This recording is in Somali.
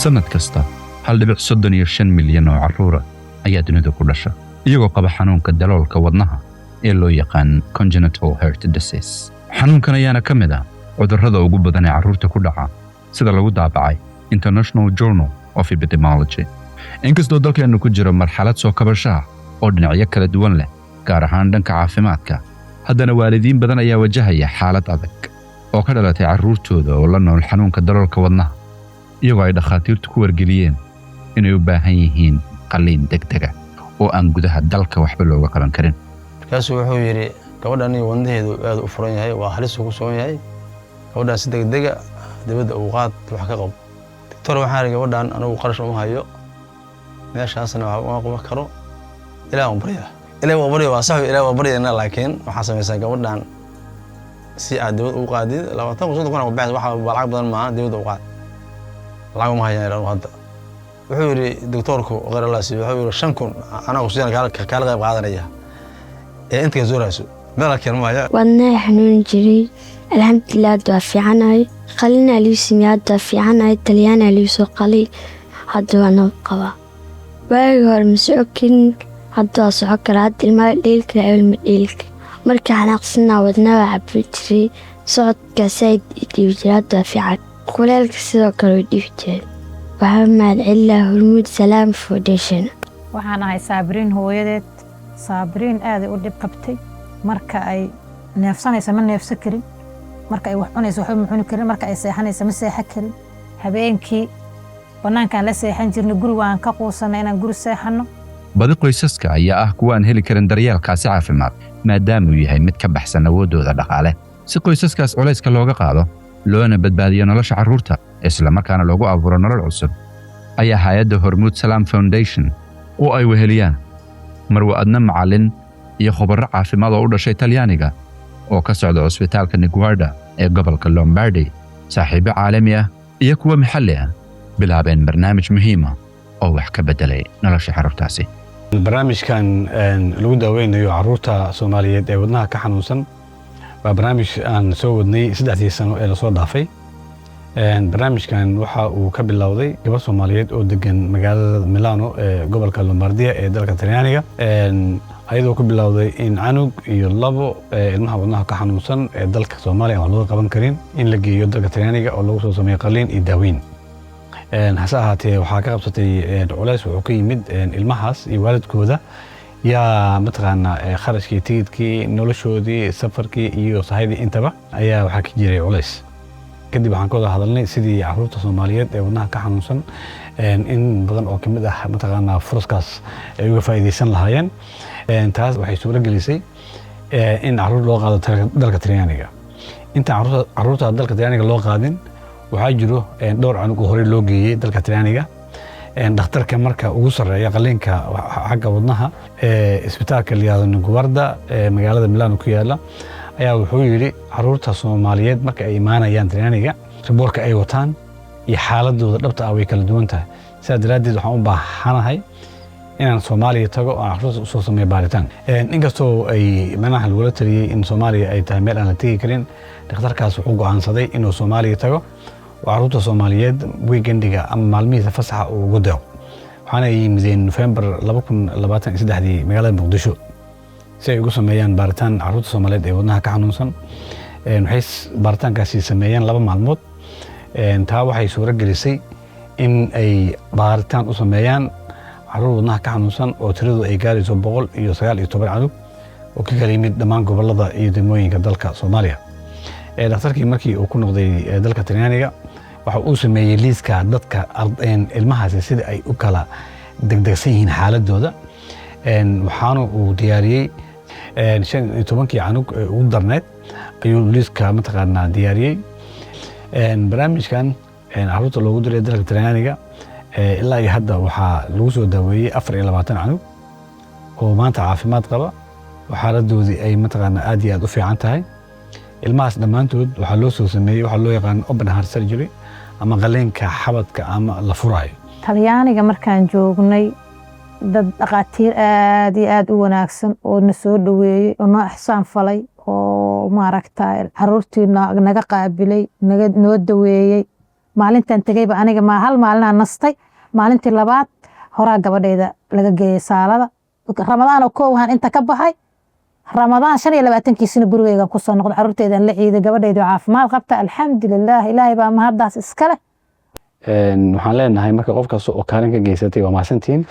Sannad kasta 1.35 milyan oo carruura ayaa dunida ku dhasha iyagoo qaba xanuunka daloolka wadnaha ee loo yaqaan congenital heart disease. Xanuunkan ayaana ka mid ah cudurrada ugu badan ee carruurta ku dhaca, sida lagu daabacay International Journal of Epidemiology. Inkastoo dalkeennu ku jiro marxalad soo kabashaha oo dhinacyo kala duwan leh, gaar ahaan dhanka caafimaadka, haddana waalidiin badan ayaa wajahaya xaalad adag oo ka dhalatay carruurtooda oo la nool xanuunka daloolka wadnaha, iyagoo ay dhakhaatiirtu ku wargeliyeen inay u baahan yihiin qalliin degdega oo aan gudaha dalka waxba looga qaban karin. Markaasuu wuxuu yidhi, "Gabadhani wadnaheedu aad u furan yahay, waa halis ku sugan yahay. Gabadhaan si degdega dibadda ugu qaad, wax ka qabo." "Doctor," waxaan idhi, "gabadhan anigu qarash uma hayo, meeshaasna wax uma qaban karo. Ilaah waan baryaa, Ilaah waa barya, waa sax, Ilaah waa baryayna, laakiin waxaa samaysaa gabadhan si aad dibadda ugu qaadid 20,000, 30,000 ku baxaysa, waxa lacag badan maaha, dibadda u qaad. Lacag uma hayaan anigu hadda." Wuxuu yidhi doctoorku, khayr Allah siiyo, wuxuu yidhi, "5,000 anaa ku siiyana, kaala qayb qaadanaya ee inta ka soo meel keen ma haya." Wadnaha xanuuni jiray, alxamdulilah, hadda waa fiicanahay. Qalinaa liigu sameeyey, hadda waa fiicanahay. Talyaanaa liigu soo qalay, hadda waa nabad qabaa. Waagii hore ma soco karin, hadda waa soco karaa. Hadda ilmaha dheeli kara, awel ma dheeli kara. Marka xanaaqsanaa wadnaha waa cabiri jiray, socodkaa saaid i dhibi jiray, hadda waa fiican. Kuleelka sidoo kale way dhibi jiray. Waxaa mahad celilaa Hormuud Salaam Foundation. Waxaan ahay Saabiriin hooyadeed. Saabiriin aaday u dhib qabtay. Marka ay neefsanaysa ma neefsan karin, marka ay wax cunaysa waxba ma cuni karin, marka ay seexanaysa ma seexan karin. Habeenkii bannaankaan la seexan jirnay, guri waan ka quusanay inaan guri seexanno. Badi qoysaska ayaa ah kuwa aan heli karin daryeelkaasi caafimaad, maadaama uu yahay mid ka baxsan awooddooda dhaqaale. Si qoysaskaas culayska looga qaado, loona badbaadiyo nolosha carruurta, isla markaana loogu abuuro nolol cusub, ayaa hay-adda Hormuud Salaam Foundation oo ay weheliyaan Marwe Adna Macallin iyo khubarro caafimaad oo u dhashay Talyaaniga oo ka socda cusbitaalka Niguarda ee gobolka Lombardi, saaxiibo caalami ah iyo kuwa maxalli ah, bilaabeen barnaamij muhiima oo wax ka beddelay nolosha carruurtaasi. Barnaamijkan lagu daaweynayo caruurta Soomaaliyeed ee wadnaha ka xanuunsan waa barnaamij aan soo wadnay 3dii sano ee lasoo dhaafay. Barnaamijkan waxa uu ka bilowday gabar Soomaaliyeed oo degan magaalada Milano ee gobolka Lombardia ee dalka Talyaaniga, ayadoo ku bilowday in canug iyo labo ilmaha wadnaha ka xanuunsan ee dalka Soomaaliya aan wax looga qaban karin in la geeyo dalka Talyaaniga oo lagu soo sameeyo qaliin iyo daaweyn. Hase ahaatee, waxaa ka qabsatay culays. Wuxuu ka yimid ilmahaas iyo waalidkooda yaa mataqaanaa kharashkii, tigidkii, noloshoodii, safarkii iyo sahaydii intaba ayaa waxaa ka jiray culays. Kadib waxaan ka wada hadalnay sidii caruurta Soomaaliyeed ee wadnaha ka xanuunsan in badan oo kamid ah mataqaanaa furaskaas ay uga faa'iidaysan lahaayeen. Taas waxay suuro gelisay in caruur loo qaado dalka Talyaaniga. Intaan caruurta dalka Talyaaniga loo qaadin, waxaa jiro dhowr canug oo horey loo geeyey dalka Talyaaniga. Dhakhtarka marka ugu sarreeya qaliinka xagga wadnaha ee isbitaalka la yihahdo Niguarda ee magaalada Milano ku yaala ayaa wuxuu yidhi, caruurta Soomaaliyeed marka ay imaanayaan Talyaaniga, riboorka ay wataan iyo xaaladooda dhabta ah way kala duwan tahay. Sidaa daraaddeed waxaan u baahanahay inaan Soomaaliya tago oo aan caruurta usoo sameeyo baaritaan. Inkastoo ay manaha lagula taliyey in Soomaaliya ay tahay meel aan la tegi karin, dhakhtarkaas wuxuu go'aansaday inuu Soomaaliya tago oo caruurta Soomaaliyeed weekendiga ama maalmihiisa fasaxa uu ugu deeqo. Waxaana ay yimideen Nofembar 2023dii magaalada Muqdisho si ay ugu sameeyaan baaritaan caruurta Soomaaliyeed ee wadnaha ka xanuunsan. Waxay baaritaankaasi sameeyeen 2 maalmood. Taa waxay suuro gelisay in ay baaritaan u sameeyaan caruur wadnaha ka xanuunsan oo tiradu ay gaarayso 119 canug oo ka kala yimid dhammaan gobolada iyo degmooyinka dalka Soomaaliya. Dhakhtarkii markii uu ku noqday dalka Talyaaniga, waxa uu sameeyey liiska dadka ilmahaasi sida ay u kala degdegsan yihiin xaaladooda. Waxaana uu diyaariyey 15kii canug ee ugu darneyd ayuu liiska mataqaanaa diyaariyey. Barnaamijkan caruurta loogu diray dalka Talyaaniga, ilaa iyo hadda waxaa lagu soo daaweeyey 24 canug oo maanta caafimaad qaba oo xaaladoodii ay mataqaanaa aad iyo aad u fiican tahay. Ilmahaas dhammaantood waxaa loo soo sameeyey waxaa loo yaqaan open heart surgery ama qaliinka xabadka ama la furaayo. Talyaaniga markaan joognay, dad dhaqaatiir aad iyo aad u wanaagsan oo na soo dhaweeyey oo noo ixsaan falay oo maaragta caruurtii naga qaabilay, naga noo daweeyey. Maalintan tegeyba aniga ma hal maalinaa nastay. Maalintii labaad horaa gabadhayda laga geeyey saalada. Ramadaan oo koowahan inta ka baxay, Ramadaan 25-kiisina gurigeygan kusoo noqday, caruurteydan la ciiday, gabadhayda caafimaad qabta, alxamdulilah. Ilaahay baa mahaddaas iskale. Waxaan leenahay marka qof kasta oo kaalin ka geysatay, waa mahadsantihiin.